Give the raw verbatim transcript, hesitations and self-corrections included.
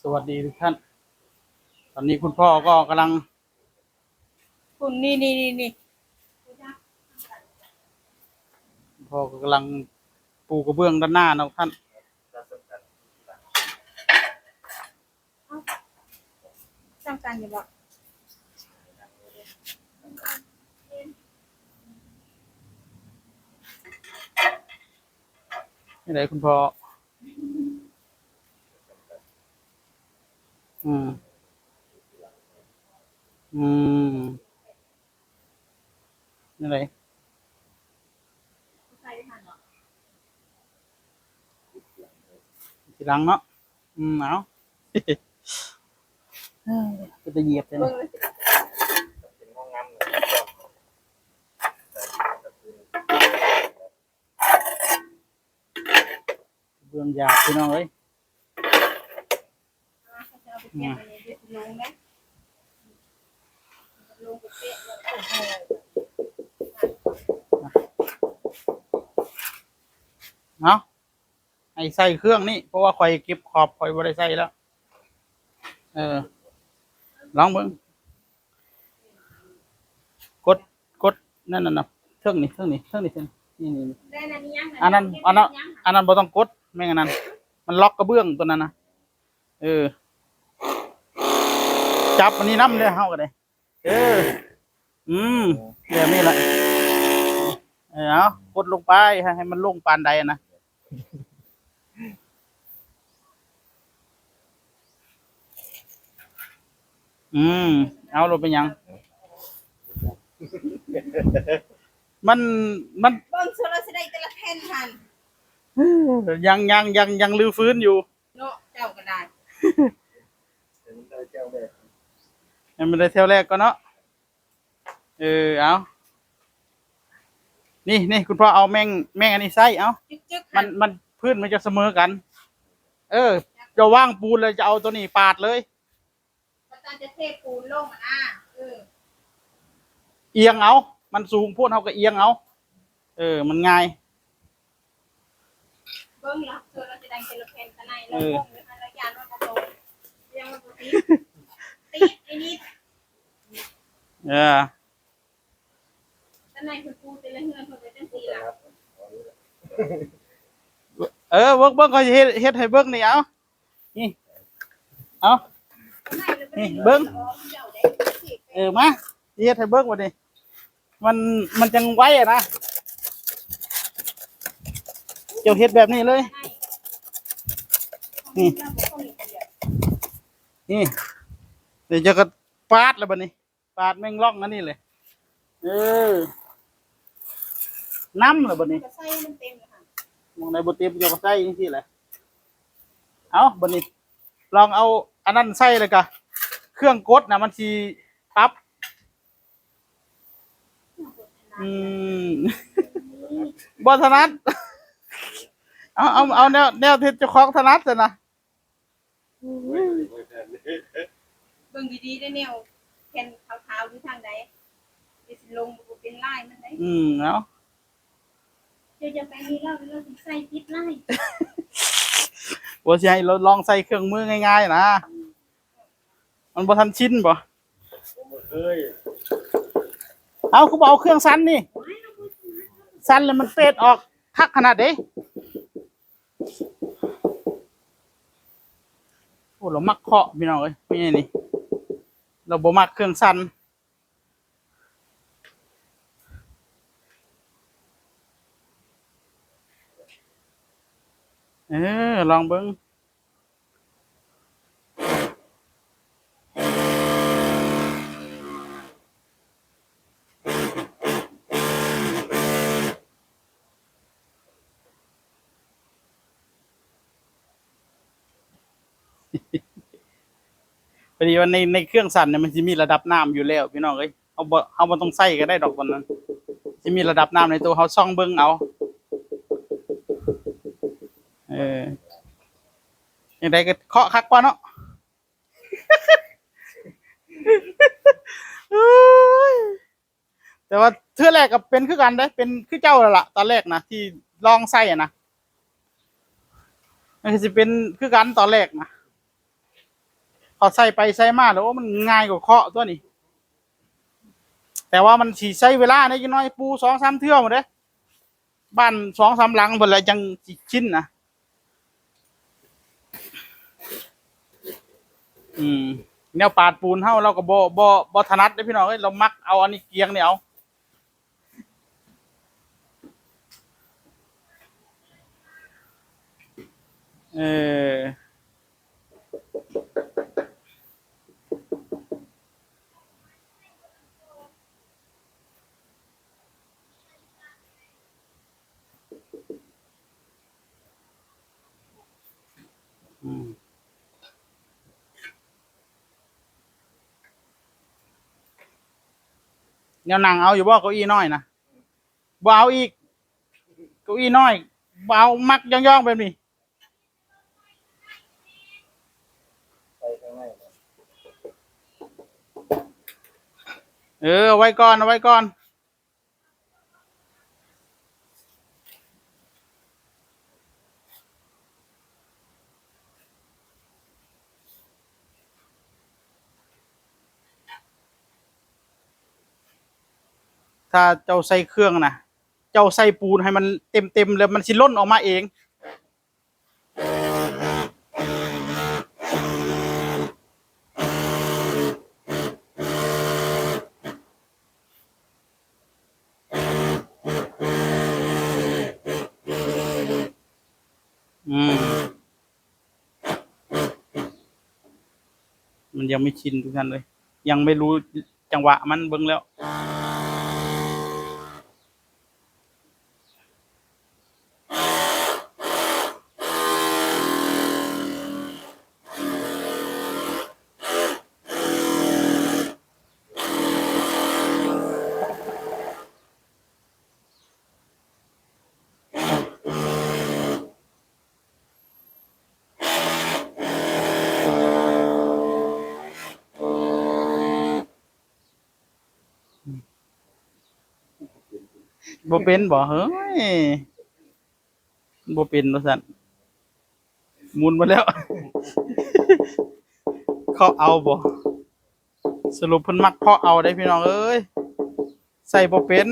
สวัสดีทุกท่าน ตอนนี้คุณพ่อก็กำลัง คุณ นี่ นี่ นี่ นี่ พ่อกำลังปูกระเบื้องด้านหน้านะท่าน สร้างการอยู่บ่ นี่ไหนคุณพ่อ อืม อืม นี่ไหน ทีหลังเนาะ อืม เอา เอ้ย ก็จะเหยียบเลยนะ เบื้องหยาบพี่น้องเอ้ย เนาะ ให้ใส่เครื่องนี่ เพราะว่าข่อยเก็บขอบ ข่อยบ่ได้ใส่แล้ว เออ ลองเบิ่ง กด กด นั่นน่ะนะ เทิงนี่ เทิงนี่ เทิงนี่ เทิงนี่ นี่ นี่ นี่ อันนั้น อันนั้น อันนั้นบ่ต้องกด แม่งอันนั้น มันล็อกกระเบื้องตัวนั้นนะ เออ จับอันนี้นำเด้อ เฮาก็ได้ เออ อืม แบบนี้แหละ เออ เอา กดลงไป ให้ ให้มันลงปานใดนะ อืม เอา ลงไปหยัง มัน มัน เบิ่งโซลาร์เซลล์แต่ละแผ่นหั่น ยัง ยัง ยัง ยังรื้อฟื้นอยู่ เนาะ เจ้าก็ได้ ยังไม่ได้เที่ยวแรกก็เนาะ เออ เอา นี่ นี่ คุณพ่อเอาแม่ง แม่งอันนี้ใส่ เอา จึ๊กๆ มัน หั่น มัน พื้นมันจะเสมอกัน เออ จะวางปูนเลย จะเอาตัวนี้ปาดเลย มันจะเทปูนลงอะนะ เออ เอียงเอา มันสูงโพด เฮาก็เอียงเอา เออ มันง่าย เบิ่งละ เธอเราจะได้เป็นละแผ่นข้างใน เรา เออ คงเลยค่ะ เราย่านมันบ่ตรง เรียงมันบ่ติด ติดไอ้นิด เออ ข้างในเพิ่นปูแต่ละเฮือนเพิ่นก็จังซี่ล่ะ เออ เบิ่ง เบิ่ง ข่อยสิเฮ็ด เฮ็ดให้เบิ่งนี่ เอา นี่ เอา นี่ เบิ่ง เออ มา สิเฮ็ดให้เบิ่งบัดนี้ มัน มันจังไวอะนะ เจ้าเฮ็ดแบบนี้เลย นี่ นี่ เดี๋ยวเจ้าก็ปาดแล้วบัดนี้ ปาดแม่งร่องอันนี้เลย เออ นำแล้วบัดนี้ ก็ใส่มันเต็มเลยค่ะ หม่องใดบ่เต็มเจ้าก็ใส่จังซี่แหละ เอาบัดนี้ ลองเอาอันนั้นใส่เลยกะ เครื่องกดนะมันสิปรับ อืม บ่ถนัด เอา เอา เอาแนว แนวที่เจ้าของถนัดเลยนะ เบิ่งดีๆ ได้แนวแผ่นขาวๆ อยู่ทางใด เดี๋ยวสิลงบ่เป็นลายมันได้ อืม เอา เจ้าจะไปนี่แล้ว แล้วสิใส่ติดลาย บ่สิให้เราลองใส่เครื่องมือง่ายๆ นะ มันบ่ทันชินบ่ บ่เคย เอา คือบ่เอาเครื่องสั่นนี่ สั่นแล้วมันเฟดออกคักขนาดเด้ โอ้ เรามักเคาะพี่น้องเอ้ย ไม่ใช่นี่ เราบ่มักเครื่องสั่น เออ ลองเบิ่ง พอดีว่าใน ในเครื่องสั่นเนี่ยมันสิมีระดับน้ำอยู่แล้วพี่น้องเอ้ย เฮาบ่ เฮาบ่ต้องใส่ก็ได้ดอกตอนนั้น สิมีระดับน้ำในตัว เฮาส่องเบิ่งเอา เออ จั่งใดก็เคาะคักกว่าเนาะ แต่ว่าเทื่อแรกก็เป็นคือกันเด้ เป็นคือเจ้าแล้วล่ะ ตอนแรกนะ ที่ลองใส่อะนะ มันก็สิเป็นคือกันตอนแรกนะ เขาใส่ไปใส่มาแล้ว โอ้ มันง่ายกว่าเคาะตัวนี้ แต่ว่ามันสิใช้เวลาในจักหน่อย ปูสองสามเทื่อหมดเด้ บ้านสองสามหลังเพิ่นละจังสิชินนะ อืม แนวปาดปูนเฮา เราก็บ่ บ่ บ่ถนัดเด้อพี่น้องเอ้ย เรามักเอาอันนี้เกียงนี่เอา เออ อืม แนวนั่งเอาอยู่บ่ เก้าอี้น้อยนะ บ่เอาอีก เก้าอี้น้อย บ่เอา มักย่องๆแบบนี้ เออ เอาไว้ก่อน เอาไว้ก่อน ถ้าเจ้าใส่เครื่องนะ เจ้าใส่ปูนให้มันเต็มๆ แล้วมันสิล้นออกมาเอง อืม มันยังไม่ชินทุกท่านเลย ยังไม่รู้จังหวะมัน เบิ่งแล้ว บ่เป็นบ่ เฮ้ย บ่เป็นว่าซั่น หมุนมาแล้ว เคาะเอาบ่ สรุปเพิ่นมักเคาะเอาเด้พี่น้องเอ้ย ใส่บ่เป็น